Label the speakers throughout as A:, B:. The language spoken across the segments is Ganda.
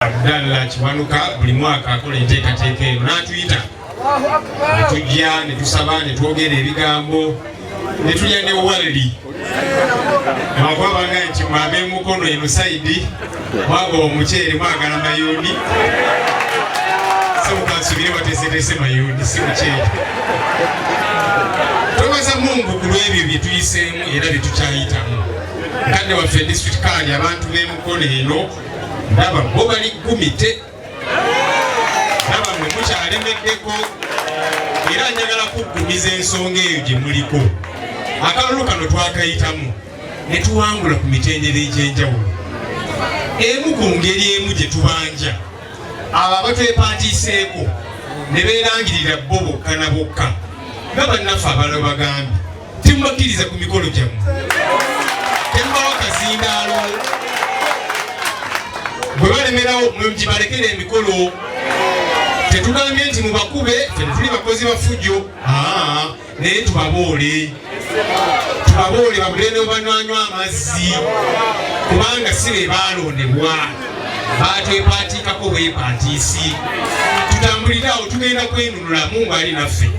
A: Abdallah Kiwanuka buli mwaka akola enteekateeka eno n'atuyita ne tujja ne tusaba ne twogera ebigambo ne tulya ne walli lwakuba bangaye nti mwe ab'emukono eno sayidi mwagoba omuceere mwagala mayuuni semukansubire bateeseteese mayuuni si muceere. Twebaza Mungu ku lw'ebyo bye tuyiseemu era bye tukyayitamu. Mukadde waffe district card abantu b'emukono eno ndaba bo bali gumite, ndaba mwe mukyalemeddeko, era njagala kuggumiza ensonga eyo gye muliko. Akalulu kano twakayitamu ne tuwangula ku mitendera egy'enjawulo. Emu ku ngeri emu gye tubanja abo abatwepantiiseeko ne beerangirira bo bokka na bokka nga bannaffe abalala bagambye, temubakkiriza ku mikolo gyammwe, temubawa kazindaalo, bwe balemerawo mwe emikolo. Tetugambye nti mubakube, ffe tetuli bakozi ba ffujjo, naye tubaboole, tubaboole babule ne banywanywa amazzi, kubanga si be baalondebwa, batwepantiikako bwepantiisi. Tutambulire awo, tugenda kwenunula, Mungu ali naffe.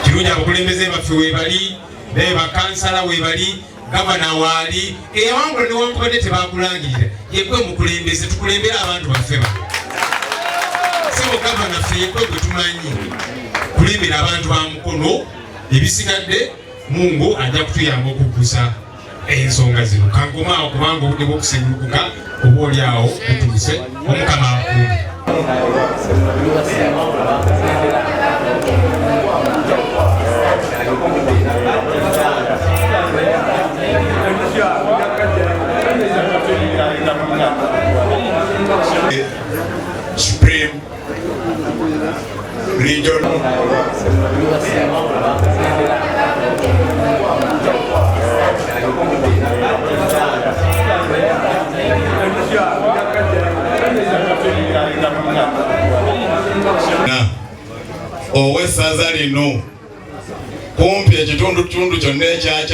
A: Kirungi abakulembeze baffe webali, naye bakansala webali, gavana waali eyawangula newankubadde tebakulangirira, yegwe mukulembeze, tukulembere abantu baffe bano. Sebo gavana, ffe yegwe gwe tumanyi, kulembera abantu ba Mukono. Ebisigadde Mungu ajja kutuyamba okuggusa ensonga zino. Kankome awo kubanga obudde bw'okusegulukuka oba oli awo butuuse. Omukama akuume.
B: Supreme Region ow'essaza lino kumpi ekitundutundu kyonna ekyakya.